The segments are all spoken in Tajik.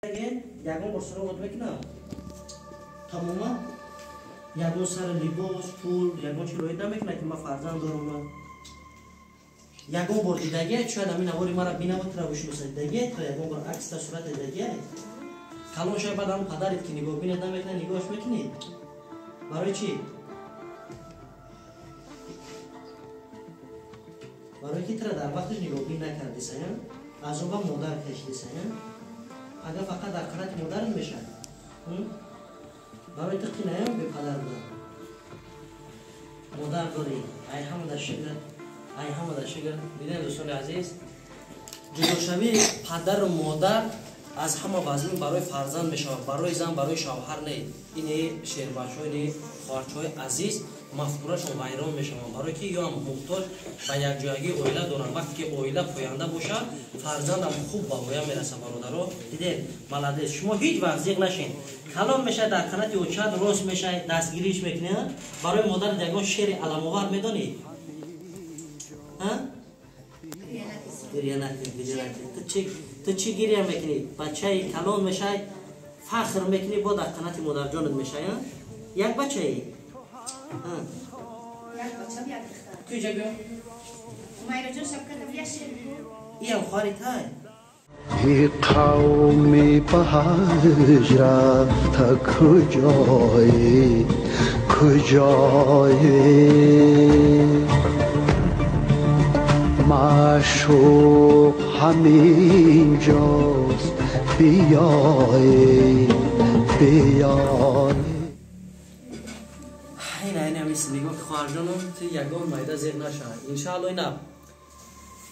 Ягон бор суроғот мекунам? Тамоман? Ягон сари либос, пул, ягон чи роид намекунад, ки ман фарзанд дорам? Ягон бор дидагия? Шояд ҳамин навори мара бинава, тура бишноса. Дидагия то ягон бор акста, сурат дидагия? Калон шояд, баъд ҳамон падарит ки нигоҳ бинад намекунад, нигоҳш мекунӣ? Барои чӣ? Барои ки тура дар вақташ нигоҳбин накардисая, азоба модар кашидисая. Агар фақат дар қанати модарат мешавад, барои ту қинаям бепадар будан. Модар дорӣ, ай ҳамада шукр, ай ҳамада шукр. Дидем, дӯстони азиз, ҷудошавии падару модар аз ҳама вазмин барои фарзанд мешавад, барои зан, барои шавҳар не. Ини шербачҳо, ини хоҳарчаҳои азиз мафкурашон вайрон мешаванд, барое ки ёам муҳтоҷ ба якҷоягии оила доранд. Вақте ки оила поянда бошад, фарзандам хуб ба воя мерасад. Бародаро, дидед, молодец. Шумо ҳеҷ вақт зиқ нашед. Калон мешавад, дар қанати очат рост мешавад, дастгириш мекунед. Барои модарат ягон шеъри аламовар медонӣ? Гиря накун, гиря накун. Ту чӣ гиря мекунӣ? Бачаи калон мешавад, фахр мекунӣ, бо дар қанати модарҷонат мешавад. Як бачаи? Як бачам, як духтар. Ту иҷа биё. Умайраҷон, шабкатам як шеър бигӯ. Иам хоҳари тай. Қавми ба ҳаҷ рафта куҷое, куҷое? Маъшуқ ҳамин ҷост, биёед, биёед. Ина ина мисли нигоҳ ки, хоҳарҷонам, ту ягон майда зеқ нашавад, иншаалло. Ина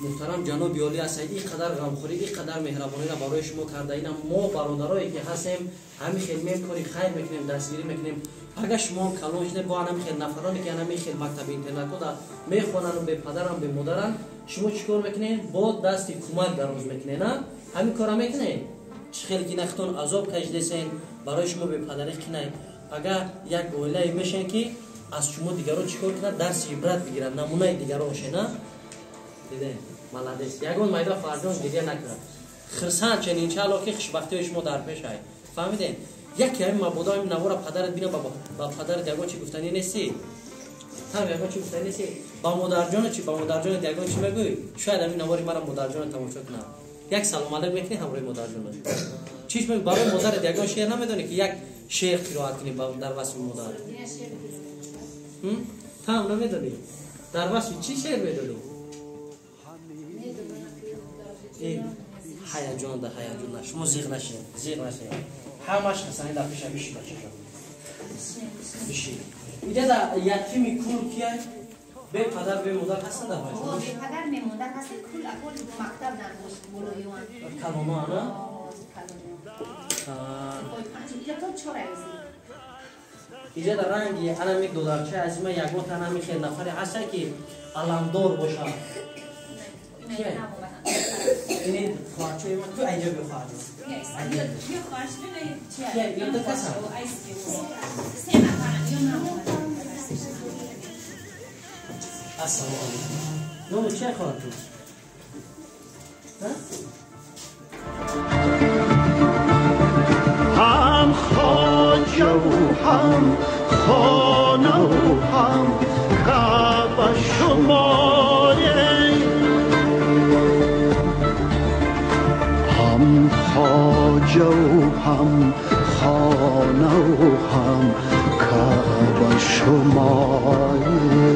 муҳтарам ҷаноби олӣ ҳастед, ин қадар ғамхӯрӣ, ин қадар меҳрабониро барои шумо карда. Ина мо бародарое ки ҳастем, ҳамин хел мем, кори хайр мекунем, дастгирӣ мекунем. Агар шумо калон шудед, бо ҳамин хел нафароне ки ҳамин хел мактаби интернатҳо мехонанд, бепадарам, бемодарам, шумо чӣ кор мекунед? Бо дасти кӯмак дароз мекунед, а ҳамин кора мекунед. Чӣ хеле ки нахтон азоб кашидесен, барои шумо бепадарӣ қинай. Агар як оилае мешен, ки аз шумо дигарон чӣ кор кунад? Дарси ибрат бигирад, намунаи дигарон шена. Дидем, молодец. Ягон майда, фарҷон, гиря накунад, хирсанд чен. Иншаалло, ки хушбахтиҳои шумо дар пеш ай. Фаҳмидем? Яке ҳамин мабодо ҳамин навора падарат бина, ба падарат ягон чӣ гуфтанӣ нестӣ? Там ягон чӣ гуфтанӣ нестӣ? Ба модарҷона чӣ? Ба модарҷонат ягон чӣ мегӯӣ? Шояд ҳамин навори мара модарҷона тамошо кунад. Як салом алейк мекунӣ ҳамроҳи модарҷона? Чиш мегӯ барои модарат? Ягон шеър намедонӣ, ки як шеър қироат кунӣ дар васфи модар? Там намедонӣ? Дар васфи чӣ шеър медонӣ? Ҳаяҷон да, ҳаяҷон да. Шумо зиқ нашед, зиқ нашед, ҳамаш ҳасани дар пеша. Биши, бачаҷон, биши. Иҷа да ятими кул кия? Бе падар, бе модар ҳастанд дар бача? Бе падар, бе модар ҳастанд. Кул акол мактаб дар болоён. Калоно ана? Иҷа то чор айзи. Иҷа дар ранги анами додарчаи азима ягон тан ҳами хел нафаре ҳаста, ки аламдор бошад? Ини хоҳарчои ман, ту айҷа биё, хоҳарҷон. Ё каса. Ассалому алайкум. Номи чия, хоҳарҷон? Ҳам хоҷаву ҳам хонаву ҳам каъба шумое, ҳам хоҷаву ҳам хонаву ҳам каъба шумое.